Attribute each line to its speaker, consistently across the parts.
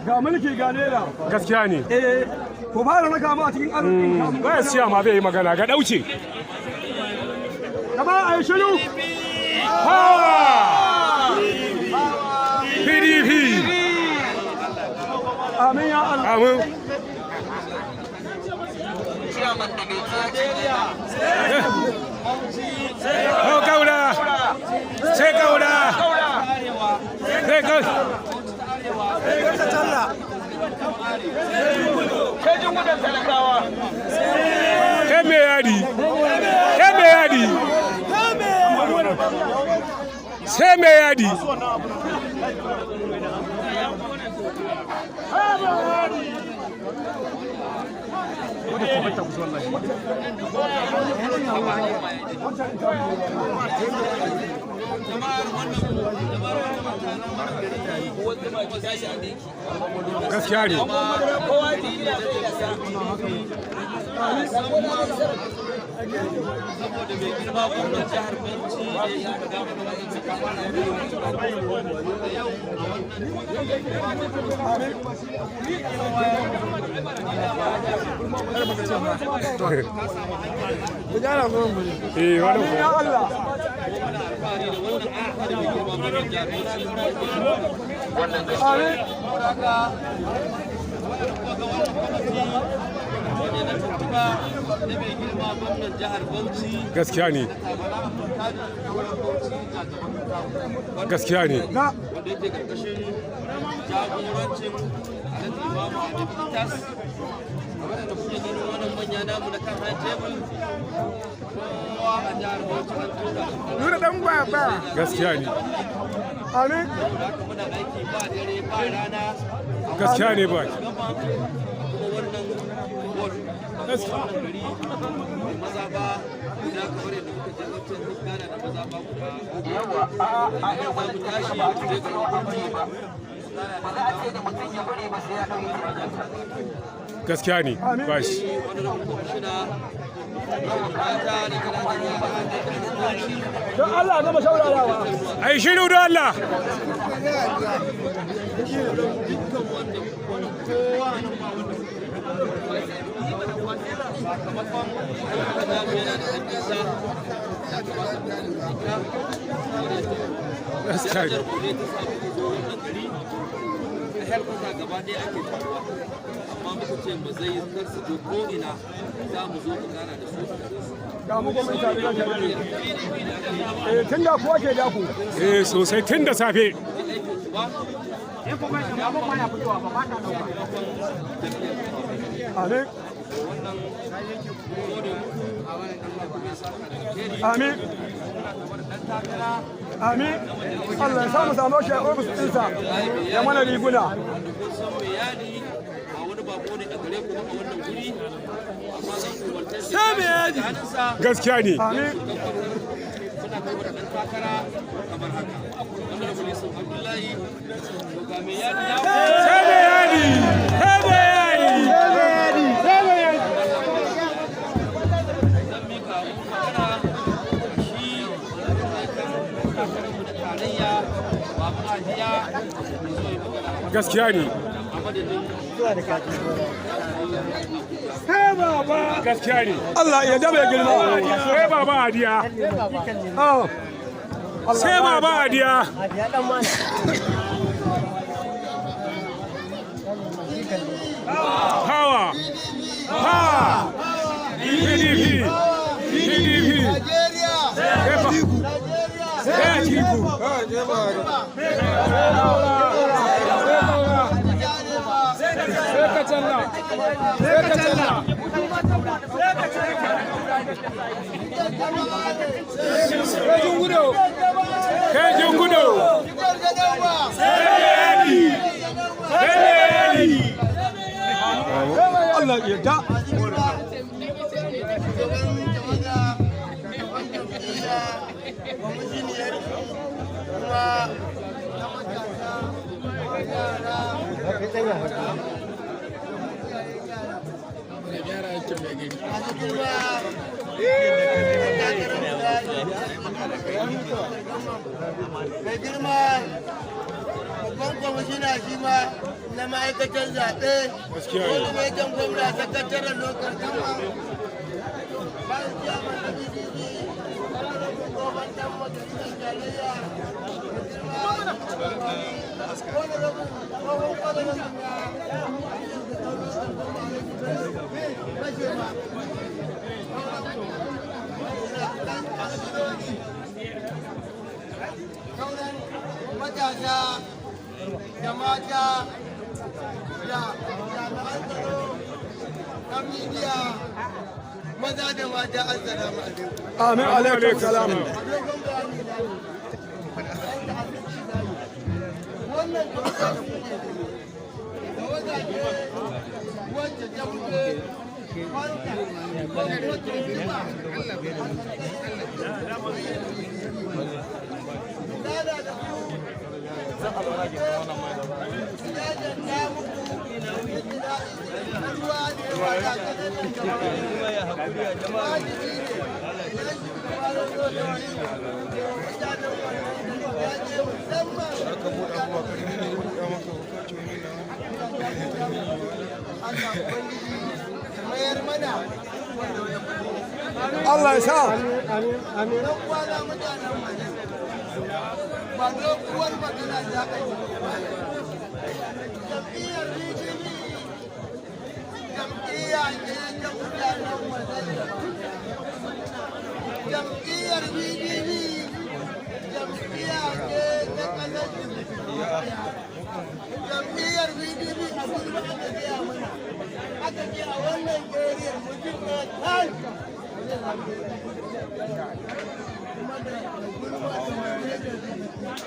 Speaker 1: Ga mulki ga naira.
Speaker 2: Gaskiya ne.
Speaker 1: Eh, ku fara raka mu a cikin arzikin kamu.
Speaker 2: Ba siya ma bai yi magana ga dauce.
Speaker 1: Gaba a yi shiru.
Speaker 2: Power! PDP!
Speaker 1: Amin ya Allah.
Speaker 2: Amin. Oh, Kaura! Sai Kaura! Sai Kaura! Kai mai yadi! Kai mai yadi! Sai mai yadi! Gaskiya ne.
Speaker 3: Saboda mai girma gwamnan jihar Bauchi da ya shiga da yau a wannan.
Speaker 2: Eh, wannan
Speaker 1: Ya Allah.
Speaker 3: Alfahari da wannan ayyuka da mai girma gwamnan jihar Bauchi.
Speaker 1: Amin.
Speaker 3: Haka wannan kuwa ga wannan kwamiti ne na tuntuba na mai girma gwamnan jihar Bauchi.
Speaker 2: Gaskiya ne.
Speaker 3: Bala Abdulkadir Kauran Bauchi a gaban kasa.
Speaker 2: Gaskiya ne.
Speaker 1: Na.
Speaker 3: Wanda yake karkashin jagorancin Alhaji Imamu Ahmed Itas, kamar da kuke ganin wannan manya namu na kan high table, kowa a jihar Bauchi an tura shi.
Speaker 1: Nura dan baba.
Speaker 2: Gaskiya ne.
Speaker 1: Amin.
Speaker 3: Saboda haka muna aiki ba dare ba rana.
Speaker 2: Gaskiya ne ba.
Speaker 3: Gama kuma wannan ward, wannan gari mai maza ba guda, kamar yadda muka je wancan mun gana da maza ba guda. Yau za mu tashi mu je garin Kurti mu gana da
Speaker 2: Gaskiya ne. Ba shi.
Speaker 3: wani rabin kwamishina mata da kananan yara da garin Bauchi.
Speaker 1: Don Allah gama shaurarawa.
Speaker 2: Ai shiru don Allah.
Speaker 3: Dukkan wanda wani kowa nan ba wanda sakamakon ayyukan namu yana da haƙƙinsa, ya kamata mu ita.
Speaker 2: Gaskiya ne.
Speaker 3: Darajar ku ne ta samu ku zo wannan gari. A helkwata gaba ɗaya ake taruwa, amma muka ce ba zai kar su je ko'ina, za mu zo mu gana da su a garin su.
Speaker 1: Ga mu gwamnati tare da tare.
Speaker 3: PDP da aka saba.
Speaker 1: Eh, tun da kuwa ke da ku.
Speaker 2: Eh, sosai tun da safe.
Speaker 3: Aikin su ba.
Speaker 1: Amin.
Speaker 3: Wannan gode muku, Allah kuma ya saka da alheri.
Speaker 1: Amin.
Speaker 3: Muna kamar dan takara.
Speaker 1: Amin. Allah ya samu samu shi a ofis ɗinsa. Ya mana riguna.
Speaker 3: Wanda kun san mai yadi ba wani bako ne a gare ku ba a wannan guri, amma zan umarce shi da hannunsa.
Speaker 2: Gaskiya ne.
Speaker 1: Amin.
Speaker 3: Suna kamar dan takara kamar haka, wannan Yusuf Abdullahi, to ga mai yadi ya
Speaker 2: Sai mai yadi. Sai mai yadi.
Speaker 3: Zan mika abun magana shi takararmu na tarayya, Baba Adiya, ya zo yi magana.
Speaker 2: Gaskiya ne.
Speaker 3: A madadin
Speaker 2: Gaskiya ne.
Speaker 1: Allah ya daba ya girma.
Speaker 2: Sai Baba Adiya.
Speaker 1: Ah.
Speaker 2: Sai Baba Adiya. Power. Power. PDP. PDP. Sai Atiku. Kai Jungudo. Sai yadi. Sai yadi.
Speaker 1: Allah ya da.
Speaker 4: Mai girma babban Kwamishina shi ma na ma'aikatar zaɓe, coordinator gwamna, sakataren local government, vice chairman na PDP, honorable tsohon dan majalisar tarayya, honorable tsohon kwamishina na sauran matasa da mata da jami'an tsaro na midiya, maza da mata, assalamu alaikum.
Speaker 1: Amin, alaikum salam.
Speaker 4: Dogon bayani na ne. Wannan tawaga da kuke gani, tawaga ce wacce ta fito kwanta ko kuma tuntuɓa Tana da ku jajanta muku ruwa da yawa da ƙasar nan gaba. Wajibi ne idan shugaba na zo da wani mutanen wannan gari ya je musamman. Allah Ubangiji ya mayar mana wanda ya fito.
Speaker 1: Allah ya sa.
Speaker 4: Dan kwana mutanen Madina, ba doguwar magana za a yi. Jam'iyyar PDP jam'iyya ce ta mutanen Madina. Jam'iyyar PDP jam'iyya ce ta ƙasar. Jam'iyyar PDP a gulma aka gaya mana. Aka ce a wannan area mutum ne tal zai zaɓe, kuma da gulma da wane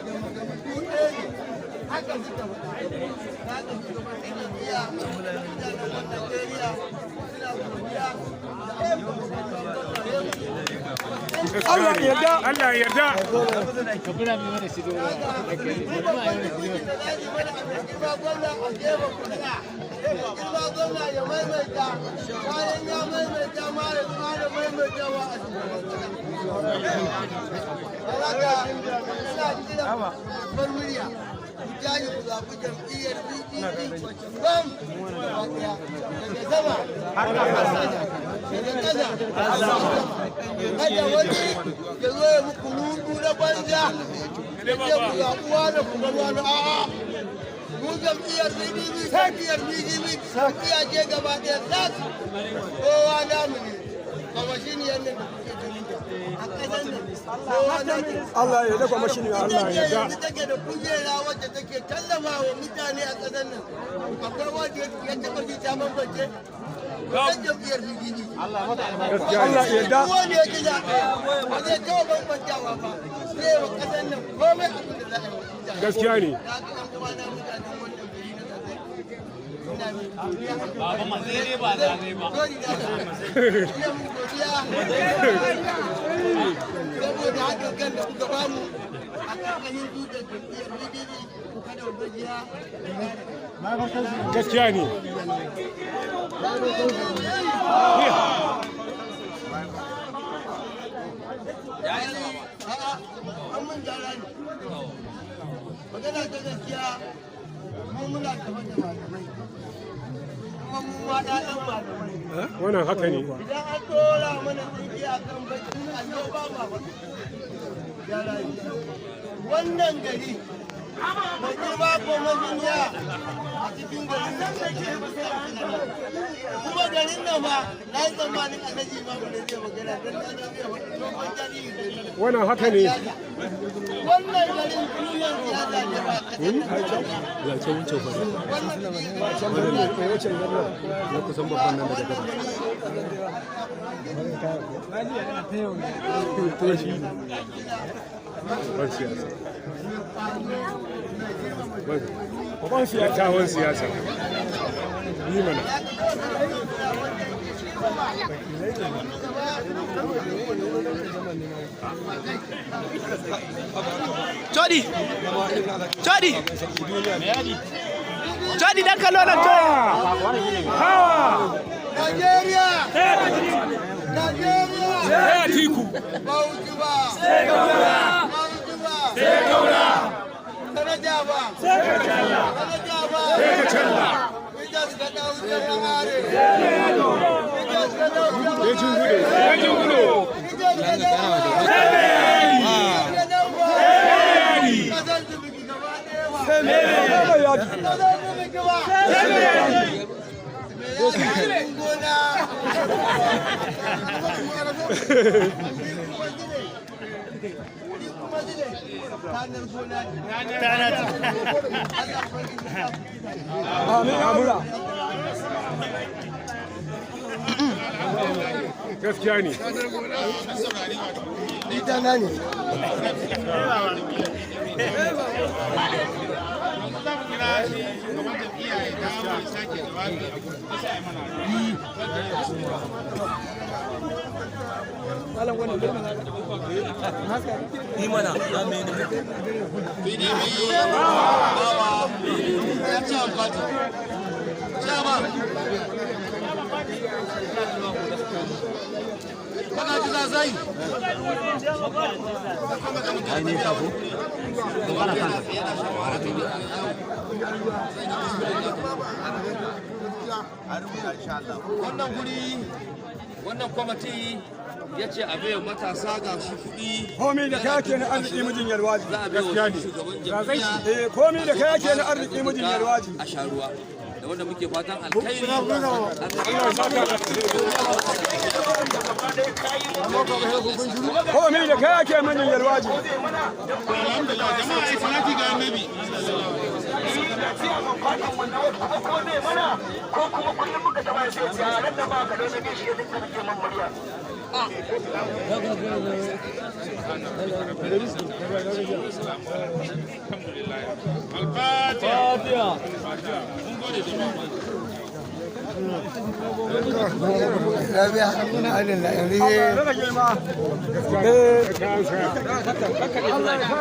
Speaker 4: da magamatu ɗaya ne, haka suka faɗa. Na ga shugaban jam'iyya, mutanen wannan area suna godiya da abin da kuka yi.
Speaker 1: Allah ya yarda.
Speaker 2: Allah ya yarda.
Speaker 4: Babban tukuncin da za su mana a mai girma gwamna, a jefa kuri'a. Mai girma gwamna ya maimaita, bayan ya maimaita ma ya ƙara maimaitawa a shugaban kasa. Don haka ina kira babbar murya, ku tashi ku zaɓi jam'iyyar PDP wacce bam gaba ɗaya, daga sama har ƙasa, daga ƙasa har sama. Kada wani ya zo ya muku rudu na banza ya ce ku zaɓi wani, ku bar wani. A'a, mu jam'iyyar PDP, jam'iyyar PDP jam'iyya ce gaba ɗaya sak, kowa namu ne. Kwamashiniyar nan da kuke ganin ta a ƙasar nan, kowa na ce.
Speaker 1: Allah ya yarda, kwamishini.
Speaker 4: Ita
Speaker 1: Allah
Speaker 4: ce
Speaker 1: ya yarda.
Speaker 4: Yanzu take da kujera wacce take tallafa wa mutane a ƙasar nan. Akwai wanda ya taɓa ji ta bambance wannan jam'iyyar PDP?
Speaker 1: Allah ya yarda.
Speaker 4: Duk wanda ya ci zaɓe ba zai taɓa bambantawa ba, zai wa ƙasar nan komai abin da za a yi wa mutane.
Speaker 2: Gaskiya ne.
Speaker 4: Da haka ɗan uwana mutanen wannan gari na Zazzai, ina mai godiya. Sorry da ina muku godiya saboda haɗin kan da kuka bamu a ƙarƙashin tutar jam'iyyar PDP. Kada ku gajiya.
Speaker 2: Gaskiya ne.
Speaker 4: A'a, an mun gyara ne. Magana ta gaskiya, mu muna tafa da malamai, kuma mu ma ɗaɗan malamai.
Speaker 2: Wannan haka ne.
Speaker 4: Idan an ɗora mana tsinki a kan bakin allo, ba ma faɗi. Gyara ne. Wannan gari, mai girma kwamishiniya, a cikin garin nan, kuma garin nan ma na yi tsammanin Alhaji Imamu ne zai magana don na zai faɗi dogon tarihi gari.
Speaker 2: Wannan haka ne.
Speaker 4: Wannan garin duniyar siyasa ne ba a ƙasar nan. Wannan
Speaker 5: Na kusan babban nan daga gaba.
Speaker 2: Ban siyasa. Ban siyasa. Tawon siyasa. Yi mana.
Speaker 3: Chodi! Chodi! Chodi dan kallo nan, Chodi!
Speaker 2: Hawa!
Speaker 4: Najeriya! Najeriya!
Speaker 2: Sai Atiku.
Speaker 4: Bauchi ba! Sai Kaura! Bauchi ba! Sai Kaura! Sanata ba! Sai Kacalla! Ijas ga dawo jama'are. Ijas ga dawo jama'are. Ijas ga dawo. Ijas ga dawo. Kasar Zubiki gaba ɗaya ba.
Speaker 1: Sai mai yaji.
Speaker 4: Kasar Zubiki ba. Me ya fi gona? Ni kuma zile. Tanar gona ne. Allah ubangiji ya sa ku ji daɗi.
Speaker 1: Amin Allah.
Speaker 2: Gaskiya ne.
Speaker 4: Ita na ne.
Speaker 3: PDP bawa ya ci amfani. Chairman. Magaji Zazai. Wannan guri, wannan kwamiti ya ce a baiwa matasa ga shi kuɗi.
Speaker 1: Komi da kaya ke na arziki mijin yalwaji.
Speaker 3: Za a baiwa shugaban jam'iyya.
Speaker 1: Eh, komi da kaya ke na arziki mijin yalwaji.
Speaker 3: A sha ruwa. Da wanda muke fatan alkhairi.
Speaker 1: Komi da kaya ke mijin yalwaji.
Speaker 6: Jama'a ai salati ga annabi. Al-Fatiha. Mun gode jama'a.
Speaker 4: Rabia, alhamdulillah yanzu
Speaker 1: Rage girma. Eh. Allah ya sa.